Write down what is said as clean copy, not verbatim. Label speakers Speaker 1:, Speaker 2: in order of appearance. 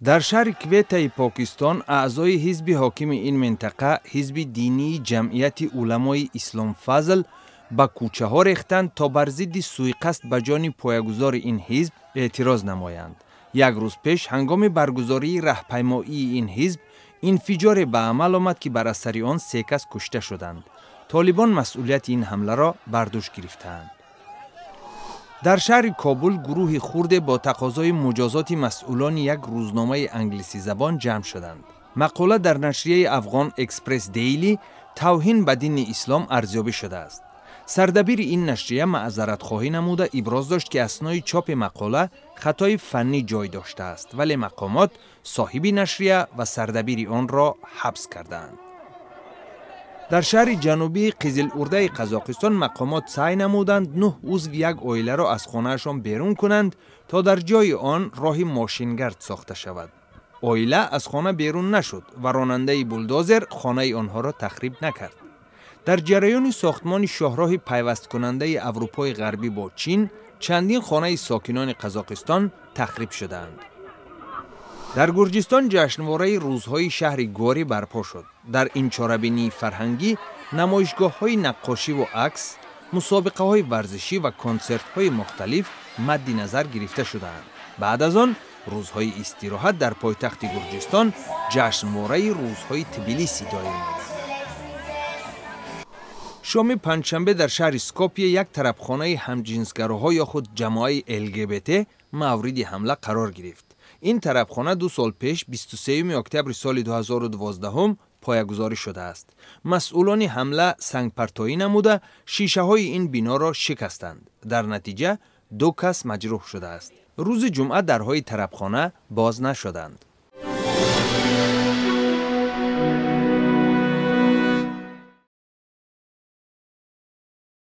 Speaker 1: Дар шаҳри Кветаи Покистон аъзои ҳизби ҳокими ин минтақа, ҳизби динии Ҷамъияти уламои Ислом Фазл, ба кӯчаҳо рехтанд, то бар зидди сӯиқасд ба ҷони поягузори ин ҳизб эътироз намоянд. Як рӯз пеш ҳангоми баргузории раҳпаймоии ин ҳизб инфиҷоре ба амал омад, ки бар асари он се кас кушта шуданд. Толибон масъулияти ин ҳамларо бар дӯш гирифтаанд. Дар шаҳри Кобул гурӯҳи хурде бо тақозои муҷозоти масъулони як рӯзномаи англисизабон ҷамъ шуданд. Мақола дар нашрияи Афғон Экспресс Дейли тавҳин ба дини ислом арзёбӣ шудааст. Сардабири ин нашрия маъзаратхоҳӣ намуда, иброз дошт, ки аснои чопи мақола хатои фаннӣ ҷой доштааст, вале мақомот соҳиби нашрия ва сардабири онро ҳабс кардаанд. Дар шаҳри ҷанубии Қизилурдаи Қазоқистон мақомот саъй намуданд, нӯҳ узви як оиларо аз хонаашон берун кунанд, то дар ҷои он роҳи мошингард сохта шавад. Оила аз хона берун нашуд ва ронандаи булдозер хонаи онҳоро тахриб накард. Дар ҷараёни сохтмони шоҳроҳи пайвасткунандаи Аврупои Ғарбӣ бо Чин чандин хонаи сокинони Қазоқистон тахриб шудаанд. Дар Гурҷистон ҷашнвораи рӯзҳои шаҳри Гори барпо шуд. Дар ин чорабинии фарҳангӣ намоишгоҳҳои наққошиву акс, мусобиқаҳои варзишӣ ва консертҳои мухталиф мадди назар гирифта шудаанд. Баъд аз он рӯзҳои истироҳат дар пойтахти Гурҷистон ҷашнвораи рӯзҳои Тбилиси доир мегардад. Шоми панҷшанбе дар шаҳри Скопия як тарабхонаи ҳамҷинсгароҳо ё худ ҷамоаи ЛГБТ мавриди ҳамла қарор гирифт. Ин тарабхона 2 сол пеш, 23 октябри соли 2012, поягузорӣ шудааст. Масъулони ҳамла сангпартоӣ намуда, шишаҳои ин биноро шикастанд. Дар натиҷа ду кас маҷрӯҳ шудааст. Рӯзи ҷумъа дарҳои тарабхона боз нашуданд.